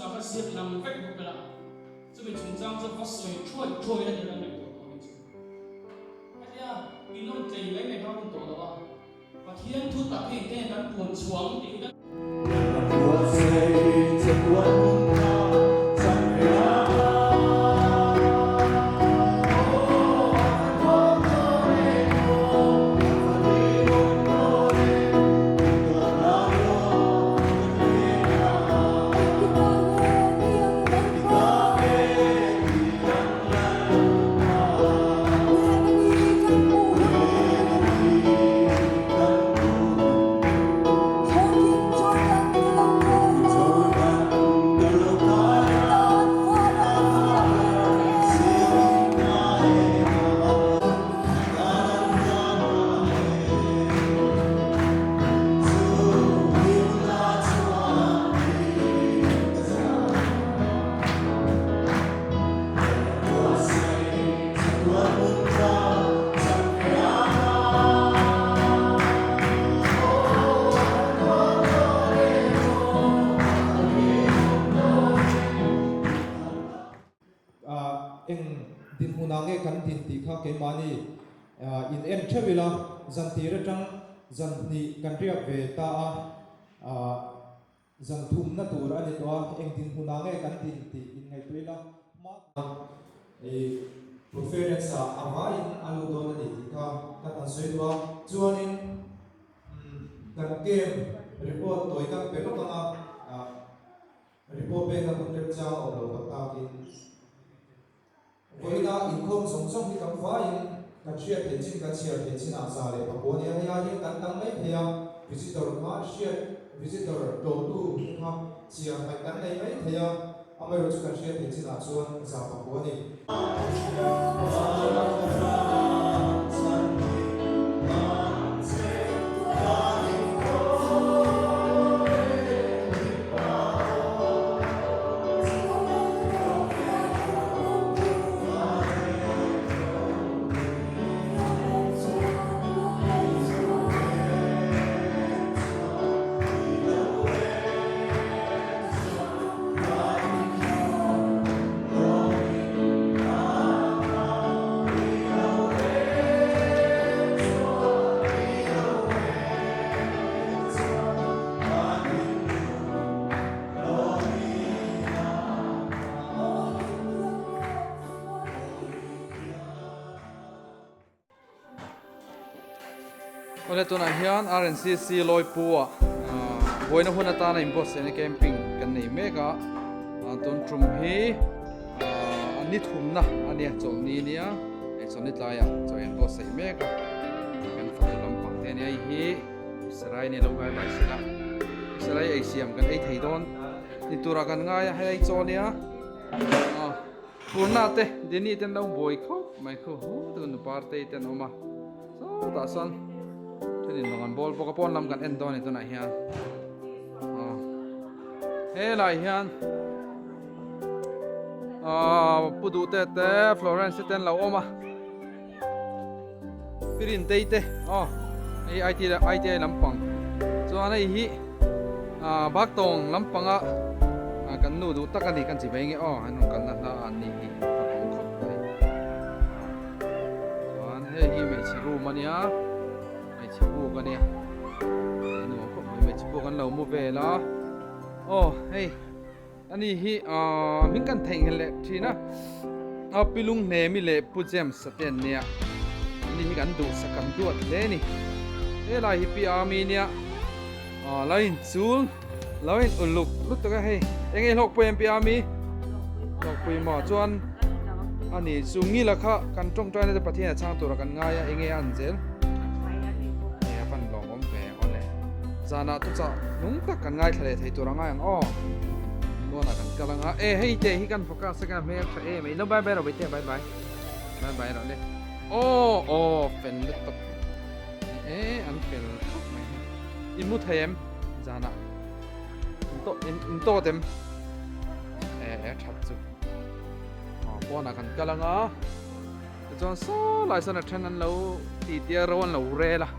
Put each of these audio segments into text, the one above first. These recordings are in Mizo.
ah kha ziak lang vek bawk ila, chumi chungchang chu va sawi thuai thuai ila tih kan ngaihtuah tawh a ni chu. Hetia in awm tlei mai mai kha a hun tawh lo a, Pathian thu tak hi engtin nge kan puan chhuang tih hi kan. Eng dinhmunah nge kan din tih kha keimahni in en theuh ila, zan tir atang zan hnih kan riak ve ta a. Zan thumna tur a ni tawh a, eng dinhmunah nge kan din tih in ngaihtuah ila, hma i conference ah a vaiin a lut dawn a ni tih kha kan han sawi duh a, chuanin kan camp report tawi kan pe lawk ang a, report pekna hun remchang a awm lo tak takin. Vawiina inkhawm zawng zawng hi kan vaiin kan hriat theih chin, kan chhiar theih chinah za leh pakua nia hei ai hian kan tam mai thei a, visitor kha hriat, visitor tlawhtu te kha chhiar hmaih kan nei mai thei a, amaherawh chu kan hriat theih chinah chuan za pakua a ni. Awle tunah hian RNCC Lawipua buaina hun atana inbuatsaihna camping kan nei mek a tun tum hi ni thumna a nia chawlhni nia hei chawlhni tlaiah chaw in buatsaih mek a kan fanu lampang te ania hei hi Sarai nia lo ngai mai sela Sarai ei siam kan ei thei dawn ni turah kan ngai a hei ei chaw nia Purna te Dini te an lo buai khawp mai khu hu tu nu Partei te an awm a sawtah sawn thenin lawng an bawl bawk a pawn lam kan en dawn a ni tunah hian helai hian Pu Duhte te Florence te an lo awm a. Pirin tei te aw hei IT ITI lampang chuan hei hi ah baktawng lampanga ah kan nu duh tak a ni kan chi mai nge aw an rawn kalna hla an nih hi a awm khawp mai chuan hei hi hmeichhe room a nia hmeichhe buk a nia nuam khawp mai hmeichhe buk an lo mu vel a aw hei. Ani hi aaa hming kan theihnghilh leh thin a, a Pi Lunghnemi leh Pu James a te an nia, ani hi kan duhsak kan duat hle a ni. Helai hi Pi Ami nia, aaa lo in chul, lo in uluk lutuk a hei, eng nge hlawkpui em Pi Ami? Hlawkpui maw? Chuan ani chu ngila kha kan tawngtaina te Pathian a chhang tura kan ngai a, eng nge a an zel? Nge a van lawmawm ve. Awle, zanah chu chah nung tak kan ngaithla leh thei tur a ngai ang aw. Tuanah kan kal ang a, e hei te hi kan focus a kan hmel tha em ei, no bye bye rawh Bawihte bye bye, bye bye rawh le. Aw aw fel lutuk e an fel khawp mai hi. I mu thei em zanah? In to in tawt em? E e that chu. Aw pawnah kan kal ang a. Tichuan saw lai sawn a then an lo ti tia ro an lo rel a.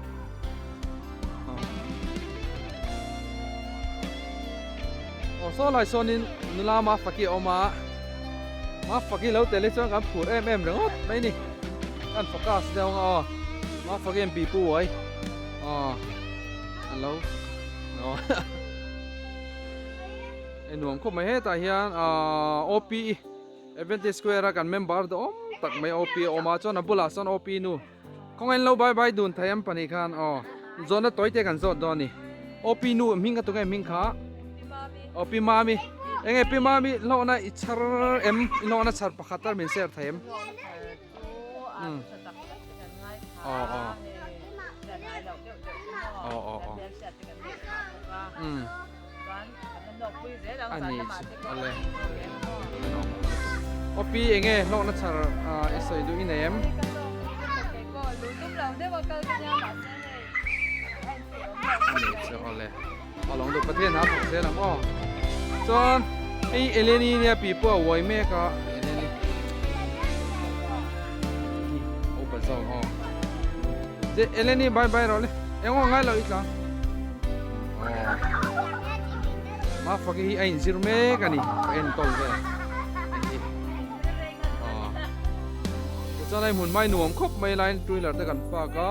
Aw saw lai sawnin nula Mafaki a awm a, Mafaki lo tel hi chuan kan phur em em ringawt mai ni. Kan focus deuh ang a aw. Mafaki an pipu uai. Aw an lo aw e nuam khawp mai hetah hian aaa OPE Adventist Square a kan member duhawm tak mai OP a awm a chuan a bulah sawn OP nu Kawng en lo bai bai dun thei an pahnih khan aw zawhna tawi te kan zawt dawn a ni. Aw pi nu hming ka tu nge hming kha? Aw pi mami. Enge pi mami hlawhna i chhar em? I hlawhna chhar pakhat tal min share thei em? Aw aw. Aw aw aw. Ani chu ale. Aw pi enge hlawhna chhar i sawi duh i nei em? Ani chu ale. A lawng duh Pathian ha thawk zel ang aw. Chuan hei Eleni nia pi pawh a uai mek a Eleni. Opa zawk aw. Je Eleni bye bye rawh le. Eng aw ngai lo i tla. Ma faki hi a inzir mek a ni ka en tawl vel hei hi aw tichuan hei hmun mai nuam khawp mai laiin two wheeler te kan park a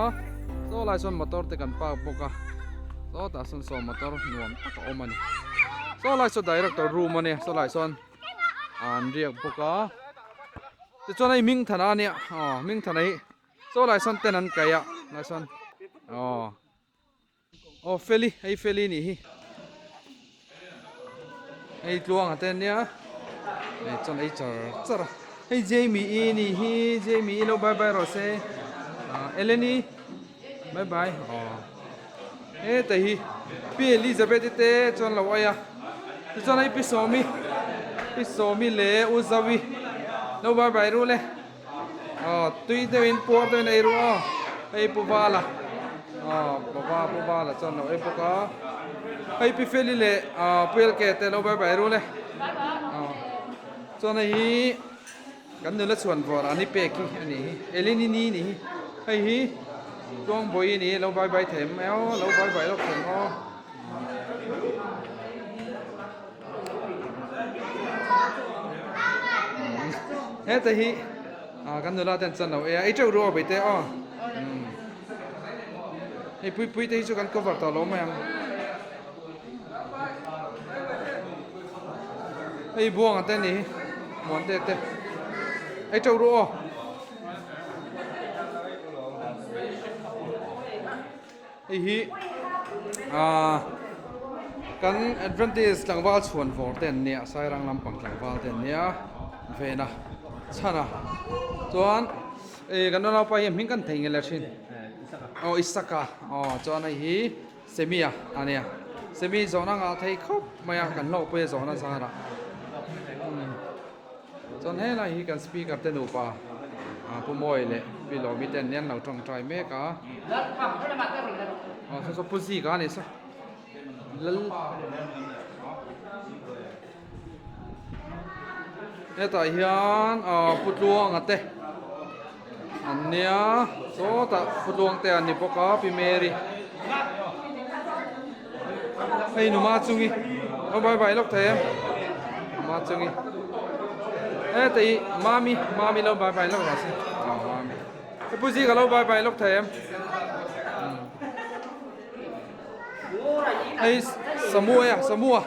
saw lai sawn motor te kan park bawk a sawtah sawn saw motor nuam tak a awm a ni saw lai saw director room a nia saw lai sawn an riak bawk a tichuan hei Hmingthana a nia aw Hmingthana hi saw lai sawn ten an kaih a lai sawn aw. Aw Feli, hei Feli nih hi. Hei tluanga te ania. Hei chuan ei char char a. Hei Jamie i nih hi, Jamie i lo bye bye rawh se. Ah Eleni bye bye. Aw. Heta hi Pi Elizabeth i te chuan lo ai a. Tichuan hei Pi Sawmi, Pi Sawmi leh U Zawi lo bye bye ru le. Aw tui deuhin puar deuhin a ei ru aw hei pu vala aw baba pu vala chuan lo ei bawk a hei pi feli leh ah pu elke te lo bai bai ru le aw chuan hei hi kan nula chhuan vawr ani pek hi a nih hi elini ni nih hi hei hi tuangbawi ni lo bai bai them aw lo bai bai lawk them aw. Heta hi kan nula ten chuan lo ei a ei teuh ru aw beite aw hei pui pui te hi chu kan cover tawh lo mai ang hei buanga te ni hi muan te te ei teuh ru aw. Hei hi aaa kan Adventist tlangval chhuan vawr te an nia Sairang lampang tlangval te an nia vena chhan a chuan ih kan naupa hi hming kan thei nge le thin aw Isaka aw chuan hei hi Semia a nia Semi zawhna ngah thei khawp mai a kan hlawhpui a zawhna zarah chuan helai hi kan speaker te nupa ah pu Mawi leh pi Lawmi te an lian lo tawngtai mek a aw saw saw pu Zika a ni saw lal hetah hian ah pu Tluanga te an nia sawtah pu Tluang te an ni bawk a pi Mary hei numa chungi aw bye bye lawk thei em numa chungi heta hi mami mami lo bye bye lawk rawh se aw mami he pu zika lo bye bye lawk thei em hei samua samua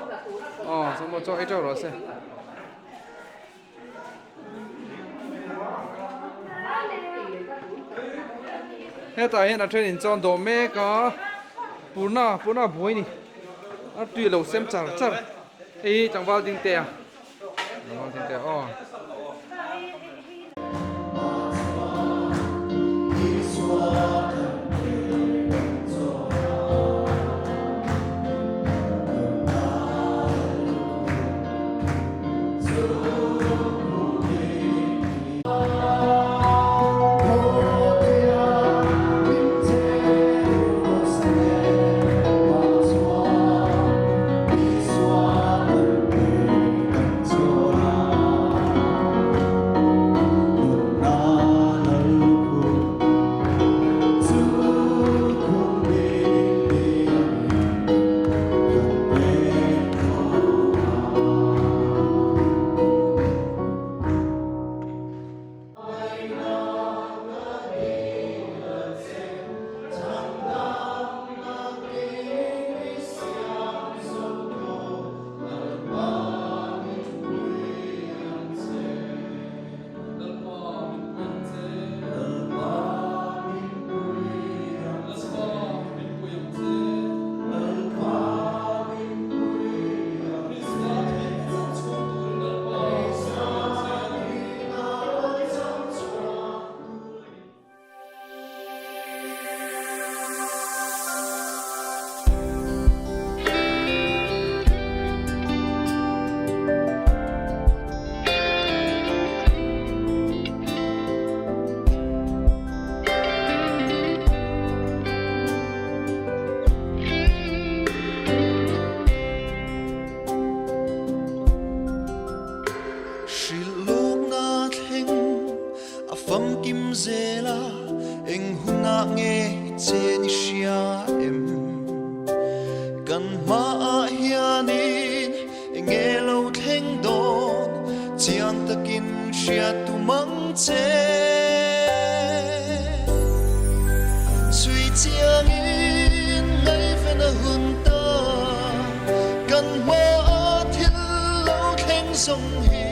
aw samua chaw ei teuh rawh se. Hetah hian a then in chuan dawh mek a purna purna a buai ni a tui lo sem char char hei hi tlangval ding te a tlangval ding te a aw. Enge lo thleng dawn chiang takin hriat tum ang che. Chhui chiangin ngaihven a hun ta, kan hmaa thil lo thleng zawng hi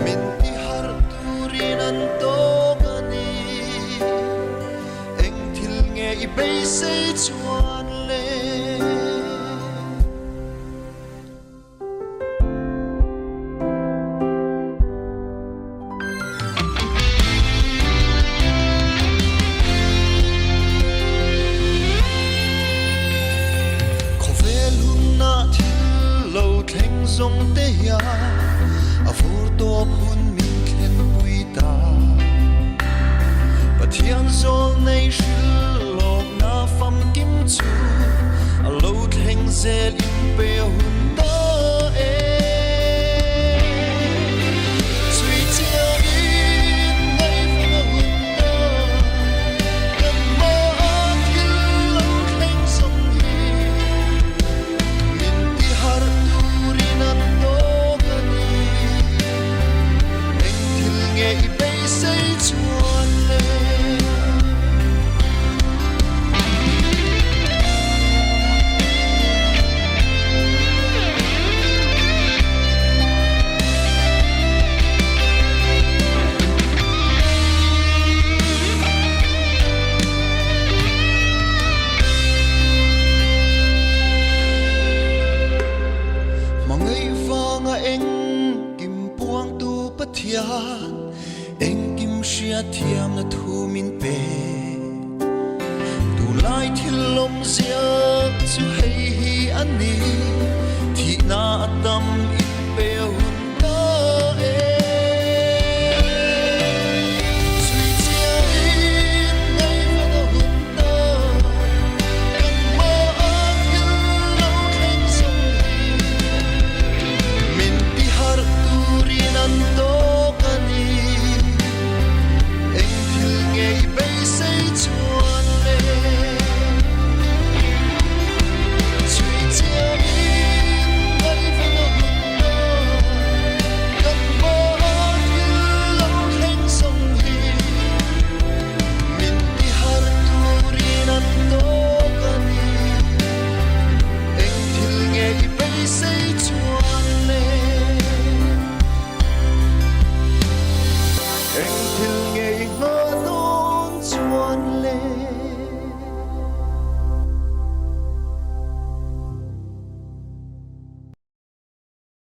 min ti harh turin an tawk a ni. Eng thil nge i beisei chuan le? Khawvel hunah thil lo thleng zawng te hian a vur tawp hun min thlenpui ta. Pathian zawl nei hrilhlawkna famkim chu a lo thleng zel in pe hun ta e. Chhui chiangin ngaihven a hun ta, kan hmaah thil lo thleng zawng hi min ti harh turin an tawk a ni. Eng thil nge i beisei chuan le? Hmangaih vanga eng Kim puangtu Pathian engkim hriatthiamna thu min pe. Tunlai thil awmzia chu hei hi a ni, thihna a tam